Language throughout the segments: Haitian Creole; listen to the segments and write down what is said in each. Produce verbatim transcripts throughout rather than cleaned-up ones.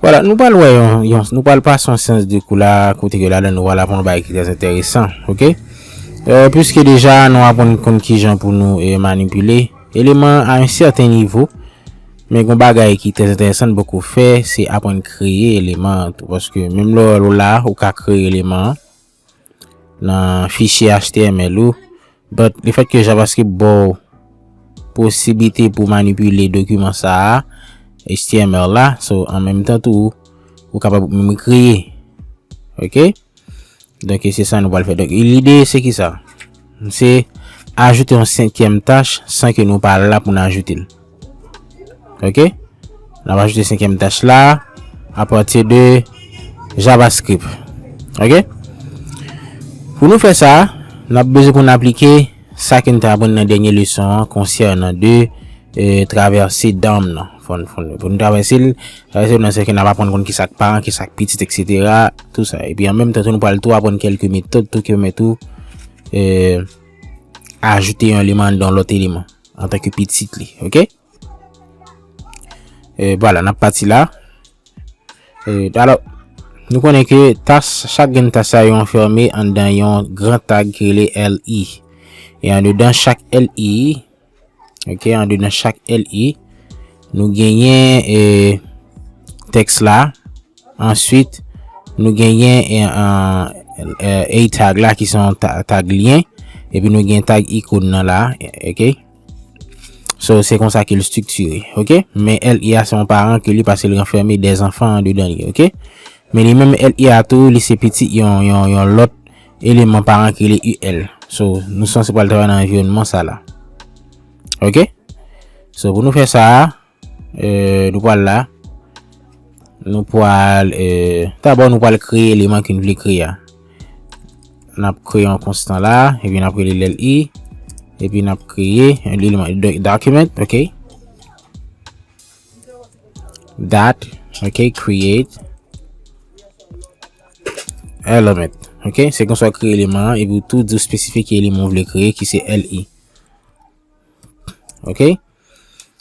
Vwala, nou pral wè yon, yon, nou pral pase yon seyans de kou la, kote ke ladan nou pral aprann yon bagay ki trè enteresan, oke? Euh, piske deja nou aprann konn kijan pou nou, eh, manipile eleman a yon sèten nivo, men gen yon bagay ki trè enteresan nou poko fè, se aprann kreye eleman an tou, paske menm lè w la, ou ka kreye eleman an nan fichye H T M L ou, but le fèt ke JavaScript ba w posiblite pou manipile dokiman sa a, H T M L la, so an menm tan tou, ou kapab menm kreye. Oke? Donk, se sa nou pral fè. Donk, lide se ki sa? Se ajoute yon senkyèm tach san ke nou pa la pou n ajoute l. Oke? N ap ajoute senkyèm tach la apati de JavaScript. Oke? Pou nou fè sa, n ap bezwen pou n aplike sa ke n te aprann nan dènye leson an konsènan de, eh, travèse dam nan. Fò n, fò n, pou n travèse l, travèse l nan sens ke n ap aprann konn ki sa k paran, ki sa k pitit, etsetera, tou sa. Epi an menm tan tou, nou pral tou aprann kèlke metòd tou ki pèmèt ou, eh, ajoute yon eleman anndan yon lòt eleman antanke pitit li, oke? E, vwala, n ap pati la. E, alò, nou konnen ke tach, chak grenn tach sa yo anfème anndan yon gran tag ki rele L I. E andedan chak L I, oke, andedan chak L I, nou genyen, e, tèks la. Answit, nou genyen, e, e, e, A tag la ki se yon ta-, tag lyen. Epi nou gen tag ikòn nan la, oke? So, se konsa ke l estriktire, oke? Men L I a se yon paran ke li pase l ranfème dè zanfan andedan li, oke? Men li menm L I a tou, li se pitit yon, yon, yon lòt eleman paran ki rele U L. So, nou sanse pral travay nan anviwònman sa la. Oke? So, pou nou fè sa, eh, nou pral la. Nou pral, eh, dabò nou pral kreye eleman ke n vle kreye a. N ap kreye yon konstan la, epi n ap rele l L I, epi n ap kreye yon eleman, do-, document, oke? Dot, oke, create element. Oke, se konsa w kreye eleman an, epi w tou di w espesifye ki eleman w vle kreye, ki se L I. Oke?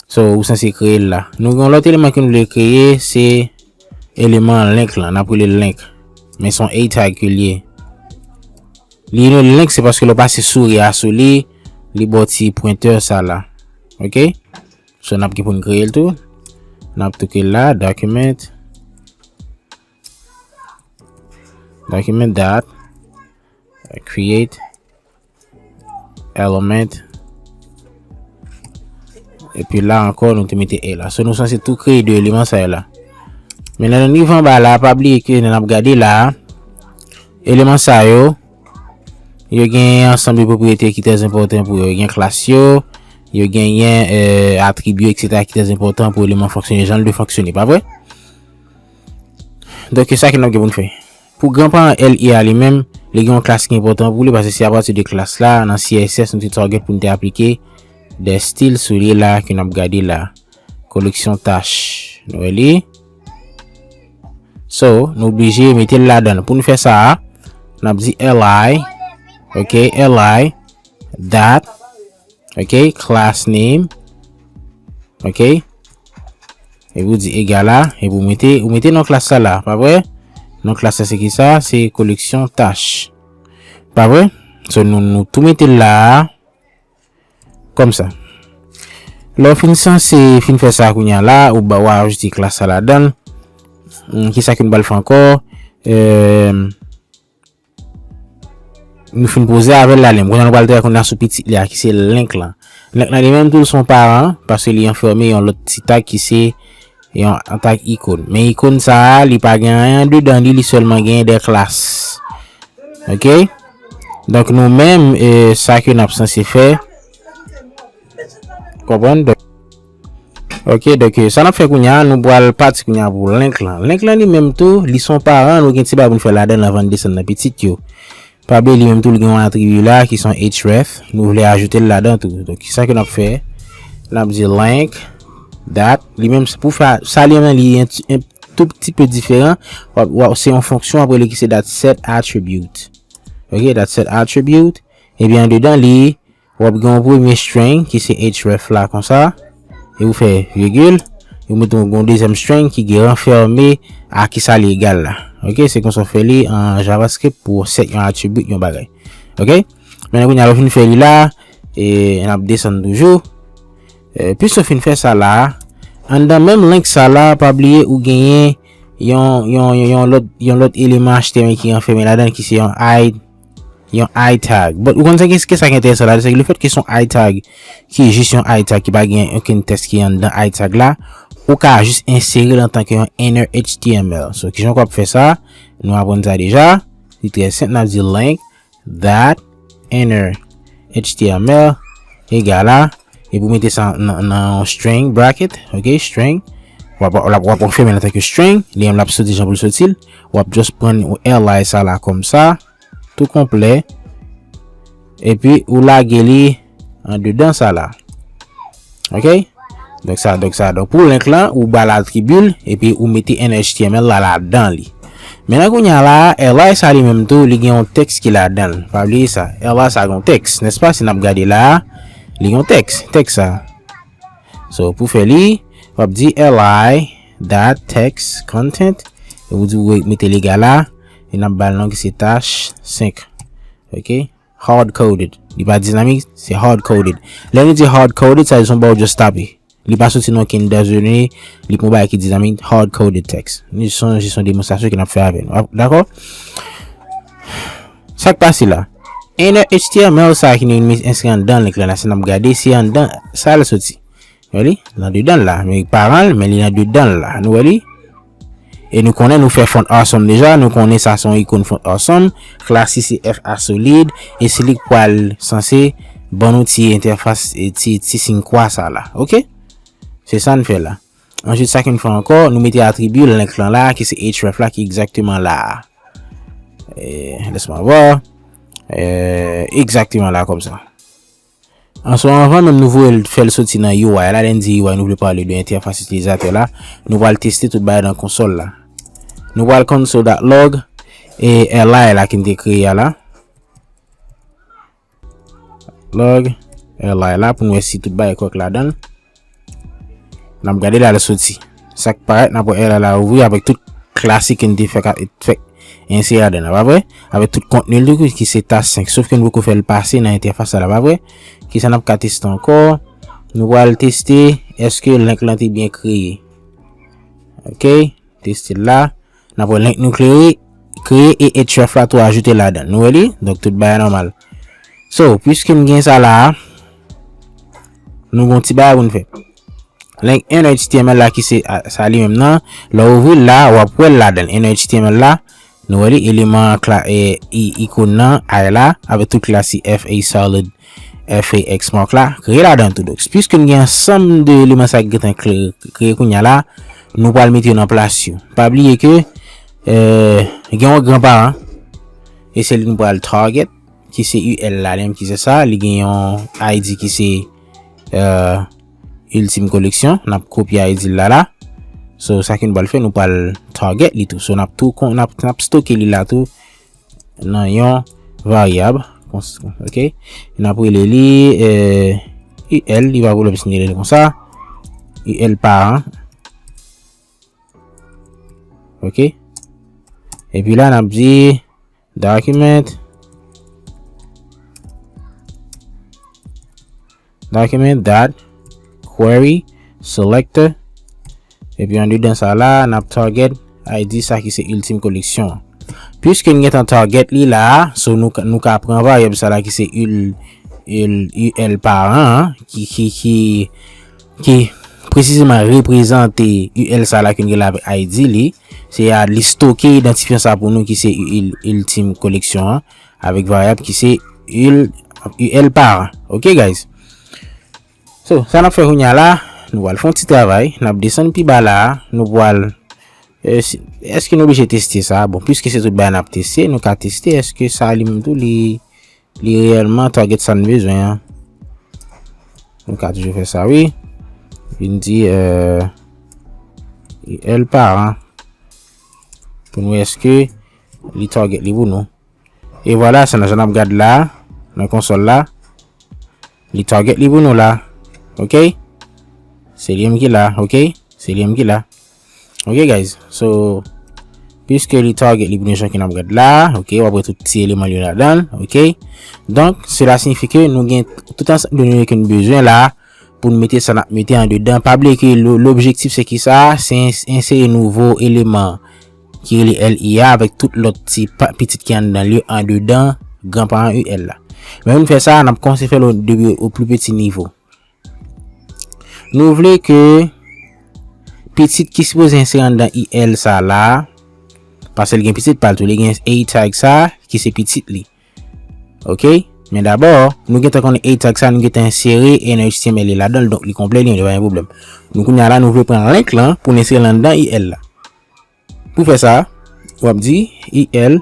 So, ou sanse kreye l la. Nou gen yon lòt eleman ke nou vle kreye, se eleman link lan. N ap rele l link. Men se yon A tag ke l ye. Li rele link, se paske lè w pase souri a sou li, li ba w ti pwentè sa la. Oke? So, n ap gen pou n kreye l tou. N ap tou kreye l la, document. Document dot create element. Epi la ankò, nou te mete A la. So, nou sanse tou kreye de eleman sa yo la. Men lè nou rive anba la, pa bliye ke lè n ap gade la, eleman sa yo, yo gen ansanm de pwopriyete ki trè enpòtan pou yo. Yo gen klas yo, yo genyen, eh, atribi yo, etsetera, ki trè enpòtan pou eleman fonksyone, jan l dwe fonksyone, pa vre? Donk, se sa ke n ap gen pou n fè. Pou granparan L I a li menm, li gen yon klas ki enpòtan pou li, paske se apati de klas la, nan C S S, nou te target pou n te aplike de stil sou li la, ke n ap gade la. Koleksyon tach. Nou wè li. So, nou oblije mete l ladan l. Pou n fè sa a, n ap di L I, oke, L I, dot, oke, class name, oke, epi w di egal a, epi w mete, ou mete non klas la la, pa vre? Non klas la se ki sa? Se koleksyon tach. Pa vre? So, nou, nou tou mete l la a, kòmsa. Lè w fin sanse, fin fè sa kounye a la, ou ba, w a ajoute klas la ladan l. Hmm, ki sa ke nou pral fè ankò? Eh, nou fin poze avè l la, lè m konnen nou pral travay kounye a sou pitit li a, ki se link lan. Link lan li menm tou, l se yon paran, paske li anfème yon lòt ti tag ki se yon, yon tag ikòn. Men ikòn sa a, li pa gen anyen andedan li, li sèlman gen de klas. Oke? Donk, nou menm, eh, sa ke n ap sanse fè, konprann? Donk, oke, donk, eh, sa n ap fè kounye a, nou pral pati kounye a pou link lan. Link lan li menm tou, li se yon paran, nou gen ti bagay pou n fè ladan l anvan n desann nan pitit yo. Pa bliye li menm tou, li gen yon atribi la ki se yon href, nou vle ajoute l ladan tou. Donk, ki sa ke n ap fè? N ap di link dot, li menm se pou fè, sa li menm li yon ti, yon tou pti pe diferan. W ap, w ap, se yon fonksyon, w ap rele ki se dot set attribute. Oke, dot set attribute. Epi andedan li, w ap gen yon premye string ki se href la konsa. E ou fè virgil. Ou mete yon, yon dezyèm string ki gen ranfème a kisa li egal la. Ok, se konsa w fè li an JavaScript pou w set yon attribute, yon bagay. Ok, men kounye a lè w fin fè li la, e n ap desann toujou. E, plis w fin fè sa la, anndan menm link sa la, pa bliye ou genyen yon, yon, yon, yon lòt, yon lòt eleman H T M L ki ranfèmen ladan l ki se yon i, yon i tag. But ou konn sa ki, ki sa ki enteresan la, se ke le fèt ke se yon i tag ki jis yon i tag ki pa gen okenn tèks ki anndan i tag la, ou ka jis ensere l antanke yon inner H T M L. So, kijan w ap fè sa? Nou aprann sa deja. Li trè senp, n ap di link that inner H T M L egal a, epi w mete sa nan, nan yon string bracket, ok, string. W ap, w ap, w ap ranfèmen l antanke string, li menm l ap soti jan pou l soti l. W ap just pran li sa la kòm sa, tou konplè, epi ou lage li andedan sa la. Ok? Donk sa, donk sa, donk pou link lan, ou ba l atribi l, epi ou mete inner H T M L la ladan li. Mentnan kounye a la, L I sa li menm tou, li gen yon tèks ki ladan l. Pa bliye sa, L I sa gen yon tèks, nèspa? Si n ap gade la, li gen yon tèks, tèks sa. So, pou fè li, w ap di L I dot text content, e ou di ou mete l egal a, e n ap ba l non ki se tach senk. Ok? Hard coded. Li pa dinamik, se hard coded. Lè nou di hard coded, sa vle di se yon bagay ou just tape. Li pa soti nan okenn baz de done, li pa yon bagay ki dinamik, hard coded text. Li se yon, se yon demonstrasyon ke n ap fè avè nou. Dakò? Sa k pase la? Inner H T M L sa ki nou enskri anndan link lan la, si n ap gade, se anndan sa l soti. Wè li? Nan dedan l la. Men paran l, men li nan dedan l la. Nou wè li? E nou konnen nou fè Font Awesome deja, nou konnen sa se yon ikòn Font Awesome, classy se F A solid, e se li k pral sanse ban nou ti entèfas, e ti, ti siy kwa sa la. Ok? Se sa n fè la. Answit, sa ke n fè ankò, nou mete atribi link lan la, ki se href la, ki egzakteman la a. E, laisse-moi voir. E, egzakteman la, kòm sa. An so, anvan menm nou voye l, fè l soti nan U I la, lè n di U I, nou vle pale de entèfas itilizatè la, nou pral teste tout bagay nan konsòl la. Nou pral console dot log e L I la ki n te kreye a la. Log L I la pou n wè si tout bagay kòrèk ladan l. N ap gade la, l soti. Sa k parèt, n ap wè L I la ouvri avèk tout classy ke n te fèk, fèk ensere ladan l, pa vre? Avèk tout kontni l tou ki se tach senk, sof ke n poko fè l pase nan entèfas la, pa vre? Kisa n ap ka teste ankò? Nou pral teste èske link lan te byen kreye. Ok, teste l la. N ap wè link nou kreye, kreye e href la tou ajoute ladan l. Nou wè li? Donk tout bagay nòmal. So, piske n gen sa la a, nou gen yon ti bagay pou n fè. Link inner H T M L la ki se, a, sa li menm nan, lè w ouvri l la, w ap wè l ladan l. Inner H T M L la, nou wè li, eleman kla-, e, i-, ikòn nan, I la, avèk tout classy F A solid, F A X mark la, kreye ladan l tou. Donk, piske n gen ansanm de eleman sa ki gentan kre-, kreye kounye a la, nou pral mete yo nan plas yo. Pa bliye ke, e, gen yon granparan, e se li nou pral target, ki se U L la, li menm ki se sa, li gen yon I D ki se, e, Ultime Collection, n ap kopye I D l la la. So, sa ke nou pral fè, nou pral target li tou. So, n ap tou kon-, n ap, n ap stoke li la tou nan yon varyab. Kons-, ok. N ap rele li, e, U L, li pa pwoblèm si n rele li konsa. U L paran. Ok. Epi la, n ap di, Document. Document dot query selector. Epi andedan sa la, n ap target I D sa ki se Ultime Collection. Piske n gentan target li la, so nou ka, nou ka pran varyab sa la ki se ul-, ul-, U L paran, ki, ki, ki, ki presizeman reprezante U L sa la ke n gen la avèk I D li. Se a li stoke idantifyan sa pou nou ki se ul-, Ultime Collection an, avèk varyab ki se ul-, U L paran. Ok, guys? So, sa n ap fè kounye a la, nou pral fè yon ti travay, n ap desann pi ba la a, nou pral, e, si, èske nou oblije teste sa? Bon, piske se tout bagay n ap teste, nou ka teste, èske sa li menm tou, li, li reyèlman target sa n bezwen an. Nou ka toujou fè sa, wi. Vin di, e, U L paran. Pou n wè èske li target li pou nou. E vwala, sa nan jan n ap gad la, nan konsòl la. Li target li pou nou la. Ok? Se li menm ki la, ok? Se li menm ki la. Ok, guys. So, piske li target li pou nou jan ke n ap gad la, ok, w ap wè tout ti eleman li yo ladan l, ok. Donk, sela siyifi ke nou gen tout ansanm de done ke n bezwen la pou n mete sa n ap mete andedan. Pa bliye ke lo- lobjektif se ki sa? Se ensere nouvo eleman ki rele L I a avèk tout lòt ti pa- pitit ki anndan li yo andedan granparan U L la. Men pou n fè sa, n ap kòmanse fè l o- depi o pli piti nivo. Nou vle ke pitit ki sipoze ensere anndan I L sa la, paske li gen pitit pa l tou, li gen A tag sa ki se pitit li. Ok? Men dabò, nou gentan konnen A tag sa, nou gentan ensere N H T M L ladan l, donk li konplè, li pa gen pwoblèm. Nou kounye a la, nou vle pran link lan pou n ensere l anndan I L la. Pou fè sa, w ap di I L,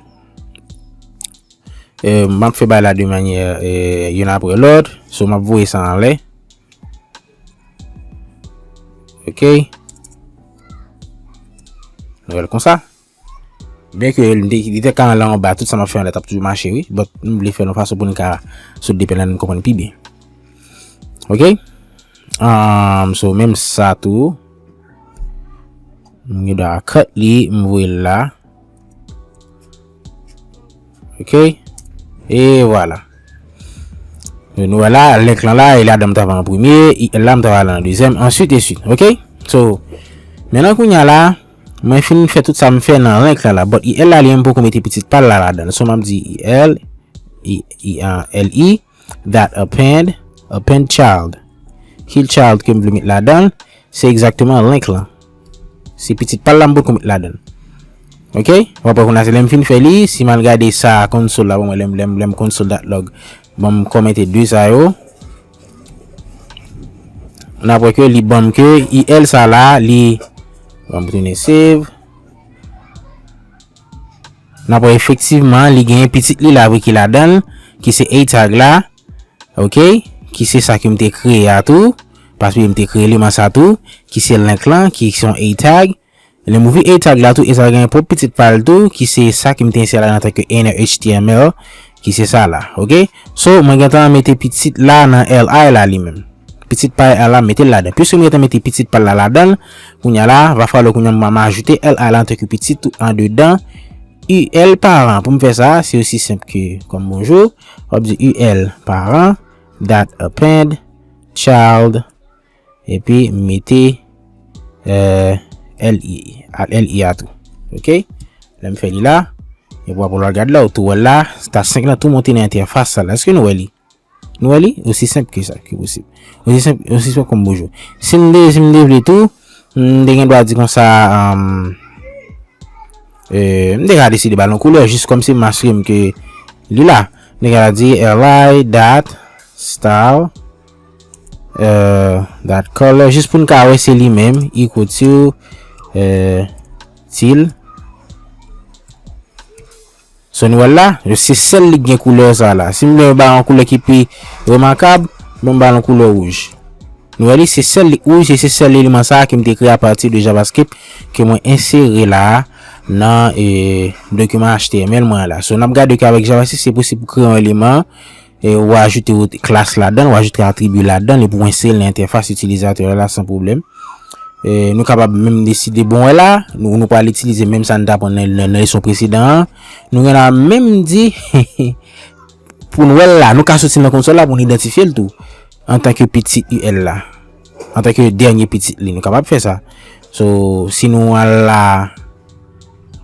euh, m ap fè bagay la de manyè, euh, youn apre lòt, so m ap voye sa anlè. Ok. Nou wè l konsa. Byen ke li te, li te ka anlè anba, tout sa m ap fè anlè t ap toujou mache, wi. But m vle fè l yon fason pou n ka sot depi la, n konprann pi byen. Ok? Um, so, menm sa tou. M gen dwa cut li, m voye l la. Ok? E vwala. Nou wè la, link lan la, e ladan m ta va an premye, I L la m ta va al an dezyèm, answit e swit. Ok? So, mennan kounye a la, mwen fin fè tout sa m fè nan link la la, but I L la li menm poko mete pitit pa l la ladan l. So, m ap di I L, I, I, ah, L I, that append, append child. Ki child ke m vle met ladan l, se egzakteman link lan. Se pitit pa l la m poko met ladan l. Ok? W ap wè kounye a se lè m fin fè li, si m al gade sa console la, bon, lè m, lè m, lè m console dot log. Bon, m kòmante de sa yo. N ap wè ke li ban m ke I L sa la, li, bon, m tounen save. N ap wè efektivman, li gen pitit li la, vre ki ladan l, ki se A tag la, ok, ki se sa ke m te kreye a tou, paske m te kreye eleman sa tou, ki se link lan, ki se yon A tag. Lè m ouvri A tag la tou, e sa gen pwòp pitit pa l tou, ki se sa ke m te enseye la antanke inner H T M L, ki se sa la, ok? So, mwen gentan mete pitit la nan L I la li menm. Pitit pa L I la, mete l ladan. Piske m gentan mete pitit pa l la ladan l, kounye a la, va falè kounye a m ajoute L I la antanke pitit tou andedan U L paran. Pou m fè sa, se osi senp ke kòm bonjou. W ap di U L paran, dot append, child, epi m mete, euh, L I, a, L I a tou. Ok? Lè m fè li la, epi w ap gad la, ou tou wè l la, tas senk lan tou monte nan entèfas sa la. Èske nou wè li? Nou wè li? Osi senp ke sa, ke posib. Osi senp, osi senp kòm bonjou. Si m de, si m de vle tou, m te gen dwa di konsa, um, euh, m te ka deside ba l yon koulè, jis kòmsi m asire m ke li la. M te ka di L I dot style, euh, dot color, jis pou n ka wè se li menm, equal to, euh, til. So nou wè l la, se sèl li k gen koulè sa la. Si m vle ba yon koulè ki pi remakab, bon, m ba l yon koulè wouj. Nou wè li, se sèl li k wouj, e se sèl eleman sa a ke m te kreye apati de JavaScript ke mwen ensere la nan, e, dokiman H T M L mwen la. So n ap gade ke avèk JavaScript, se posib pou kreye yon eleman, e, ou ajoute yon klas ladan l, ou ajoute atribi ladan l, epi w ensere l nan entèfas itilizatè la san pwoblèm. E, nou kapab menm deside, bon, wè la, nou, nou pral itilize menm sa n t aprann nan, nan, nan leson presedan an. Nou gen la menm di, pou n wè l la, nou ka soti nan konsòl la pou n idantifye l tou, antanke pitit U L la, antanke dènye pitit li, nou kapab fè sa. So, si nou al la,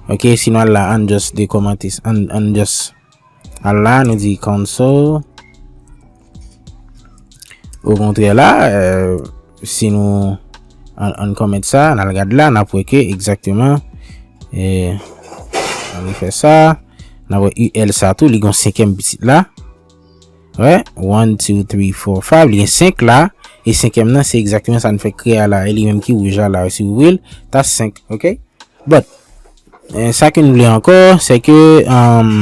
ok, si nou al la, ann just dekòmante, ann, ann just al la, nou di console. Okontrè la, euh, si nou ann, ann kòmante sa, n al gad la, n ap wè ke egzakteman, euh, ann fè sa, n ap wè U L sa tou, li gen senkyèm pitit la. Wè, one, two, three, four, five, li gen senk la, e senkyèm nan, se egzakteman sa n fèk kreye a la, e li menm ki wouj la la, si w vle l, tas senk, ok? But, eh, sa ke n vle ankò, se ke, um,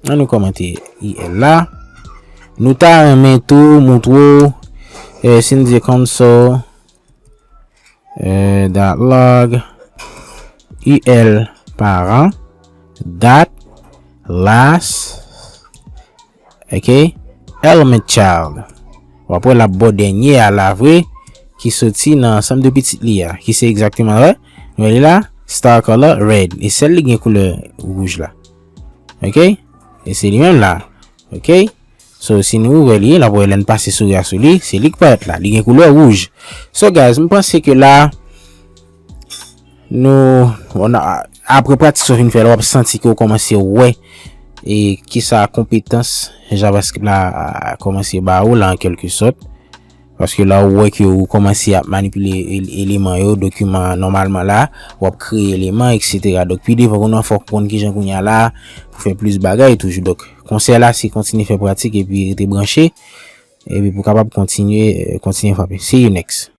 ann nou kòmante U L la. Nou ta renmen tou montre w, eh, si n di console, eh, dot log U L paran dot last, ok, element child. W ap wè l ap ba w dènye a la vre, ki soti nan ansanm de pitit li a, ki se egzakteman, wè, nou wè li la, star color red, e sèl li gen koulè wouj la. Ok? E se li menm la. Ok? So, si nou ouvè li, n ap wè lè n pase souri a sou li, se li k parèt la. Li gen koulè wouj. So, guys, m panse ke la, nou, on a, apre pratik sa w fin fè la, w ap santi ke w kòmanse wè e kisa konpetans JavaScript la a, kòmanse ba ou la, an kèlke sòt. Paske la, ou wè ke ou kòmanse ap manipile ele-, eleman yo, dokiman nòmalman la, w ap kreye eleman, et cetera. Donk, pi devan, kounye a, fòk ou konn kijan kounye a la, pou fè plis bagay toujou. Donk, konsèy la, se kontinye fè pratik epi rete branche, epi pou kapab kontinye, kontinye frape. See you next.